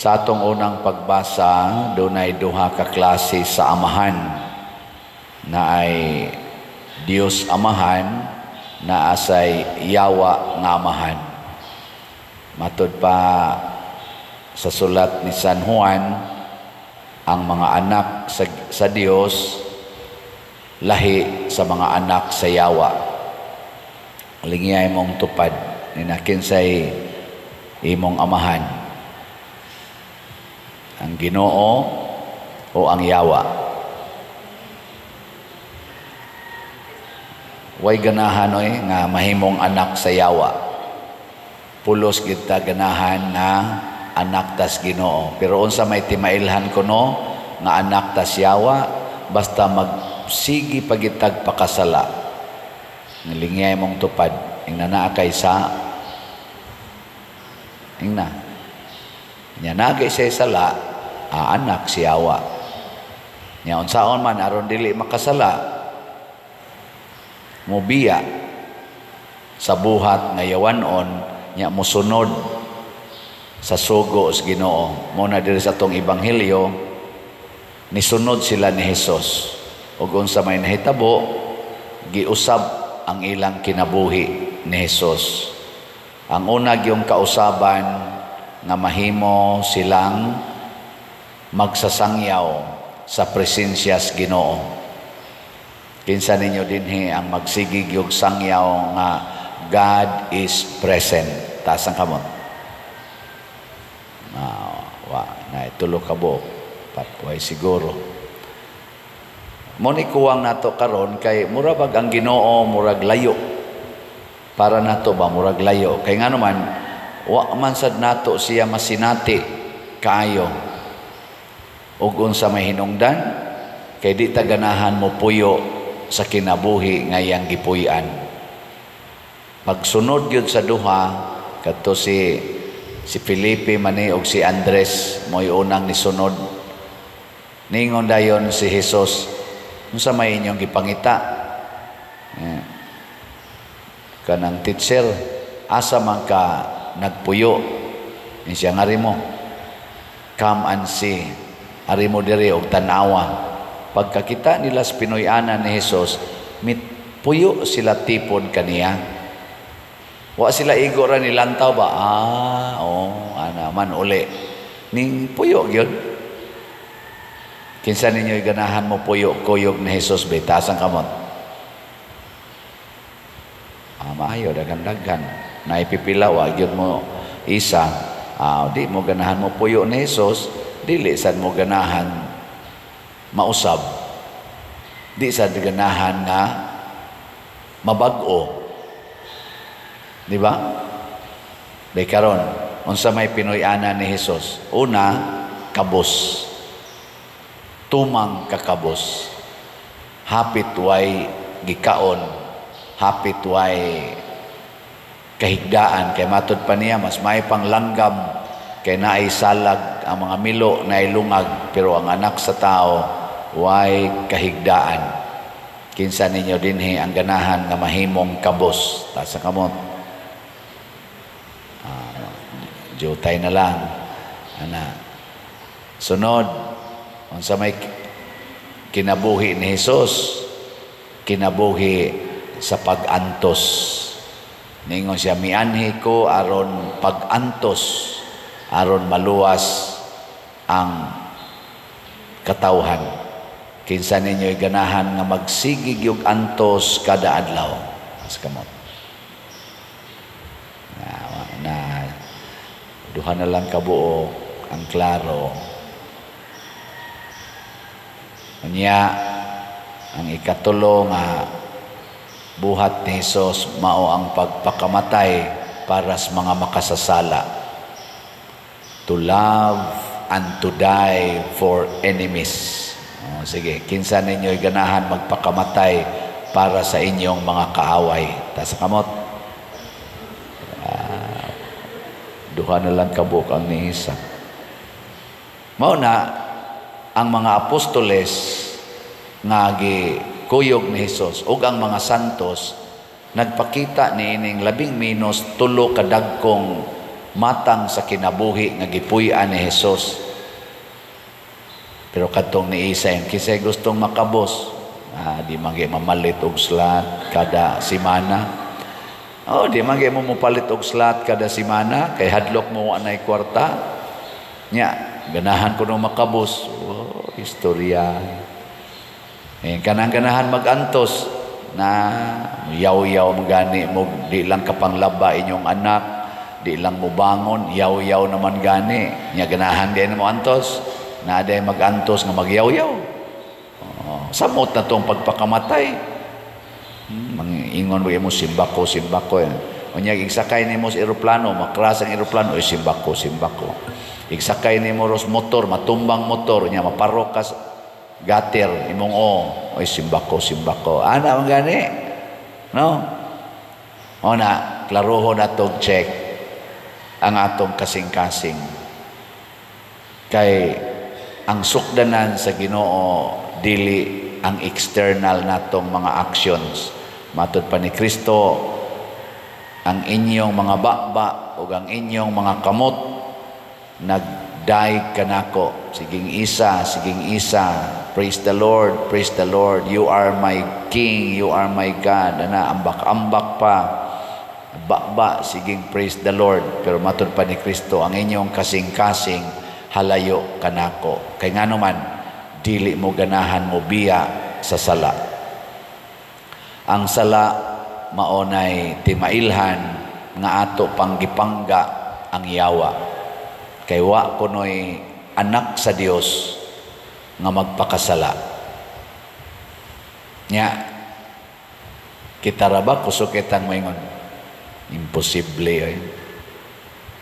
Sa atong unang pagbasa, dunay duha ka klase sa amahan na ay Dios Amahan, naa say yawa nga amahan. Matud pa sa sulat ni San Juan, ang mga anak sa Dios lahi sa mga anak sa yawa. Lingiyay mong tupad ni kinsay imong amahan, ang Ginoo o ang yawa? Way ganahan oy nga mahimong anak sa yawa. Pulos kita ganahan nga anak tas Ginoo. Pero unsa may timailhan kuno nga anak tas yawa, basta magsigi pagitag pakasala. Nilingiyay mong tupad ingna naa kay sa ingna. Nya nagay say sala, anak si yawa. Nya unsaon man aron dili makasala, mubiya sa buhat nga yawanon, nya musunod sa sugo sa Ginoo. Mo na diri sa atong ebanghelyo, nisunod sila ni Hesus. Ug unsa may nahitabo, giusab ang ilang kinabuhi ni Hesus. Ang una gyung kausaban nga mahimo silang magsasangyaw sa presensya sa Ginoo. Kinsa ninyo dinhi ang magsigig yung sangyaw nga God is present? Taas ang kamot. Wa na tulo ka buok. Patway siguro. Mo ni kuwang nato karon kay mura bag ang Ginoo murag layo. Para nato ba murag layo? Kay ngano man wa man sad nato siya masinati kaayo. Ug unsa may hinungdan kay di ta ganahan mo puyo sa kinabuhi nga iyang gipuy-an. Pagsunod gyud sa duha kadto si Felipe man og si Andres mo'y unang nisunod. Ningon dayon si Jesus, "Unsa may inyong gipangita?" Kanang teacher, asa man ka nagpuyo? Ni siya, "Ngari mo. Come and see. Ari mo diri og tan-awa." Pagkakita nila sa Pinoy-anan ni Jesus, mitpuyo sila tipon kaniya. Wa sila igo ra nilantaw ba? Ah, oh, ana man uli. Ning puyo gyud. Kinsa ninyo ganahan mo puyo kuyog ni Jesus be? Taas ang kamot. Ah, maayo, daghan-daghan. Naipipila wa gyud mo isa. Ah, di mo ganahan mo puyo ni Jesus, dili sad mo ganahan mausab. Di sad ganahan nga mabag-o. Di ba? Di karon, unsa may Pinoy-ana ni Jesus? Una, kabos. Tumang kakabos. Hapit way gikaon, hapit way kahigdaan, kay matud pa niya mas may pang langgam kay naay salag ang mga milo, naay lungag, pero ang anak sa tao way kahigdaan. Kinsa ninyo dinhi ang ganahan nga mahimong kabos? Taas ang kamot. Jutay na lang ana. Sunod, unsa may kinabuhi ni Jesus? Kinabuhi sa pag-antos. Ningon siya, "Mianhi ko aron pag-antos, aron maluwas ang katawhan." Kinsa ninyo'y ganahan nga magsigig yung antos kada adlaw? Taas kamot. Na duha na lang kabuok ang klaro. Unya, ang ikatulo nga buhat ni Hesus mao ang pagpakamatay para sa mga makasasala. To love and to die for enemies. Oh, sige, kinsa ninyo'y ganahan magpakamatay para sa inyong mga kaaway? Taas kamot. Duha na lang kabuok ang niisa. Mao na ang mga apostoles nga gikuyog ni Hesus ug ang mga santos nagpakita niining labing minos tulo ka dagkong Matang sa kinabuhi nga gipuy-an ni Hesus. Pero kadtong ni Isa, kisay gustong makabos, di man gyud mamalit og slot kada semana. Oh, di man gyud mo mopalit og slot kada semana kay hadlok mo anay kwarta. Nya, ganahan ko no makabos. Oh, istorya. Eh, kanang ganahan magantos na yaw-yaw mo gani mo, di lang kapanglaba inyong anak, di lang mo bangon, yaw-yaw naman gani. Nya ganahan di mo antos, na day magantos nga magyaw-yaw. Oh, samot na tong pagpakamatay. Mangingon mo simbako, simbako. Unya igsakay nimo sa eroplano, makras ang eroplano, oy simbako, simbako. Igsakay nimo ros motor, matumbang motor, unya maparok ka gutter imong o, oy simbako, simbako. Ana man gani. No? O na, klaroho na tog check ang atong kasing-kasing. Kay ang sukdanan sa Ginoo dili ang external natong mga actions. Matud pa ni Kristo, ang inyong mga baba ug ang inyong mga kamot nagdaig kanako. Siging isa, siging isa. Praise the Lord, praise the Lord. You are my King, you are my God. Ana, ambak-ambak pa. Baba, siging praise the Lord. Pero matud pa ni Kristo, ang inyong kasing-kasing halayo kanako. Kay ngano man, dili mo ganahan mo biya sa sala. Ang sala maonay timailhan nga ato panggipangga ang yawa. Kay wa kunoy anak sa Dios nga magpakasala. Nya kita ra ba kusog kitang moingon? Imposible ay.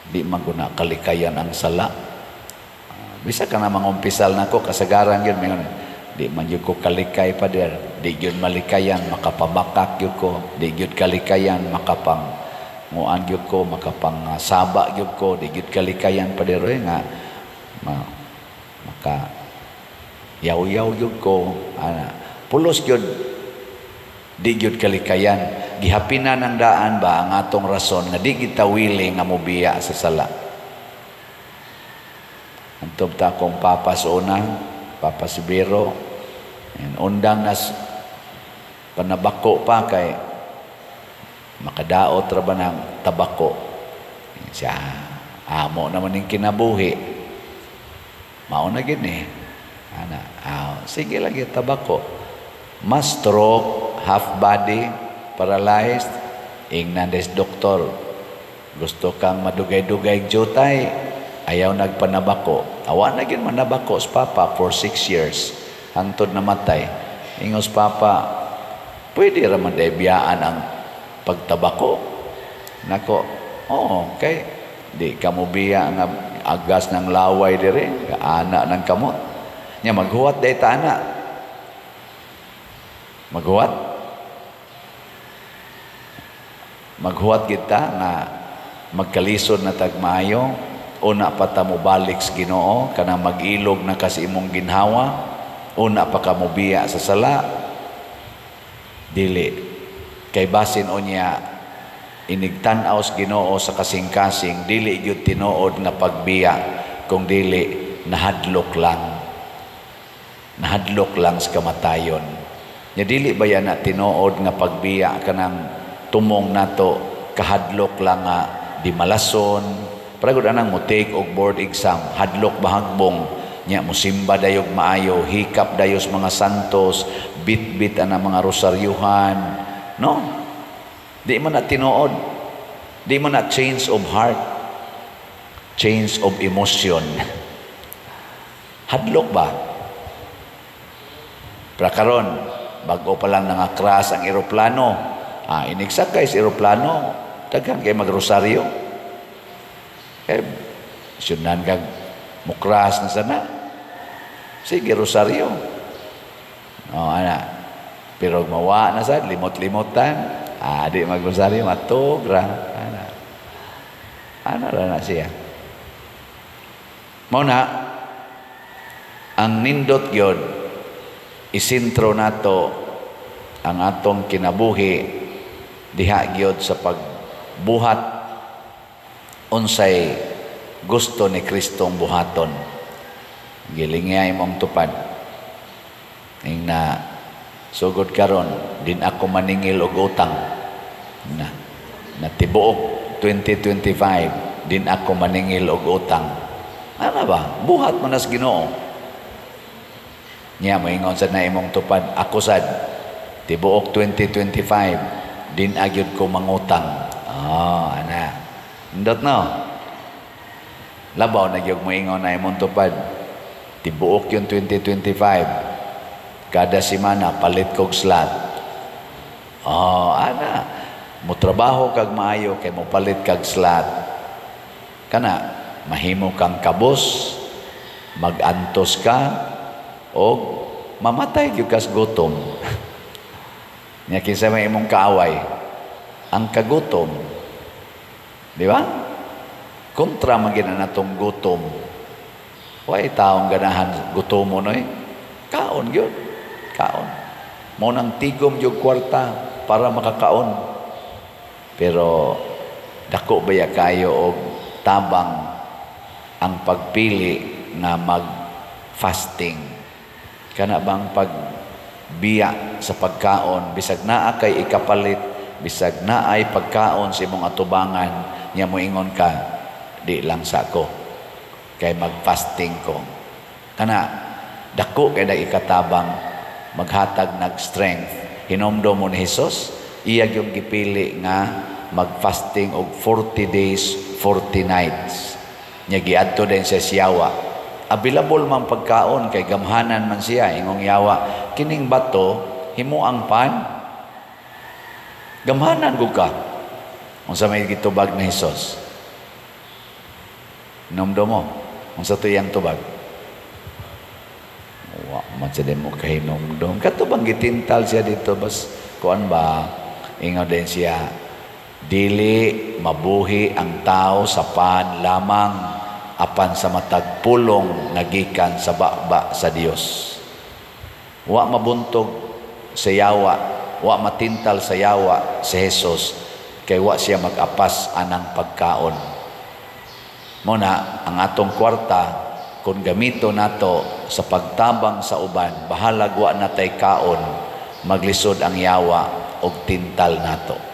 Di man guna kalikayan ang sala. Bisa ka na mangumpisal nako kasagaran gyud moingon. Di man gyud ko kalikay, pader. Di gyud malikayan makapabakak gyud ko. Di gyud kalikayan makapang nguan gyud ko, makapang saba gyud ko. Di gyud kalikayan, pader, oy, nga maka yaw-yaw gyud ko. Ana, pulos gyud di gyud kalikayan. Gihapinan ang daan ba ang atong rason nga di kita willing nga mobiya sa sala. Antob ta akong papa sa una, Papa Sibiro, and undang nas panabako pa kay makadaot ra ba ng tabako. Siya, amo naman ning kinabuhi. Mao na gid ni. Ana, sige lagi tabako. Mas stroke, half body, paralyzed, ingnan des doktor. Gusto kang madugay-dugay jutay, ayaw nagpanabako. Awa na gid manabako sa papa for 6 years hangtod namatay. Ingos papa, pwede ra man biyaan ang pagtabako. Nako, oo, kay di ka mo biya nga agas ng laway dire, ana ng kamot. Nya maghuwat day ta ana. Maghuwat. Maghuwat kita nga magkalisod na tagmaayo, una pa ta mobalik sa Ginoo, kanang mag-ilog na kasi imong ginhawa, una pa ka mobiya sa sala. Dili. Kay basin unya inigtan-aw sa Ginoo sa kasing-kasing, dili gyud tinuod nga pagbiya, kung dili nahadlok lang. Nahadlok lang sa kamatayon. Nya dili ba yan na tinuod nga pagbiya kanang tumong nato, kahadlok lang nga di malason. Paragod anang mo take og board exam, hadlok bahagbong, nya musimba dayog maayo, hikap dayos mga santos, bit-bit ana mga rosaryuhan. No? Di man na tinuod. Di man na change of heart. Change of emotion. Hadlok ba? Pero karon, bago pa lang nangakras ang eroplano. Inigsakay sa eroplano, daghan kay magrosaryo. Kay syunan kag mukras na sana. Sige, rosaryo. Oh, ana. Pero mawa na sad, limot-limotan. Di magrosaryo, matug ra. Ana. Ana ra na siya. Mao na ang nindot gyud isintro nato ang atong kinabuhi diha gyud sa pagbuhat Unsay gusto ni Kristong buhaton? Gilingi imong tupad. Ing na, "Sugod karon, din ako maningil og utang." Na na tibuok 2025, din ako maningil og utang. Ano ba? Buhat mo nas Ginoo. Nya moingon sad na imong tupad, "Ako sad, tibuok 2025, din agyod ko mangutang." Ah, ana. Indot, no? Labaw na gyud moingon na imong tupad, "Tibuok yung 2025, kada semana palit kog slot." Oh, ana. Mo trabaho kag maayo kay mo palit kag slot. Kana mahimo kang kabos, magantos ka og mamatay gyud kas gutom. Nya kinsa may imong kaaway? Ang kagutom. Di ba? Kontra man gina natong gutom. Way taong ganahan gutomo, no eh. Kaon gyud. Kaon. Mo nang tigom gyud kwarta para makakaon. Pero dako baya kayo og tabang ang pagpili nga mag-fasting? Kana bang pagbiya sa pagkaon, bisag naa kay ikapalit, bisag naay pagkaon sa imong atubangan, nya moingon ka, "Di lang sa ko kay mag-fasting ko." Kana dako kay da ikatabang, maghatag nag strength. Hinomdom mo ni Jesus, iya yung gipili nga mag-fasting og 40 days, 40 nights. Nya giadto din sa siyawa. Available man pagkaon kay gamhanan man siya. Ingong yawa, "Kining bato himuang pan. Gamhanan gud ka." Unsa may gitubag ni Hesus? Nomdo mo? Unsa to iyang tubag? Wa man sa mo kahinomdom. Kato bang gitintal siya dito bas kuan ba? Ingon din siya, "Dili mabuhi ang tao sa pan lamang, apan sa matag pulong nga gikan sa baba sa Dios." Wa mabuntog sa yawa, wa matintal sa yawa si Jesus kay wa siya mag-apas anang pagkaon. Muna ang atong kwarta, kung gamito nato sa pagtabang sa uban, bahalag wa natay kaon, maglisod ang yawa og tintal nato.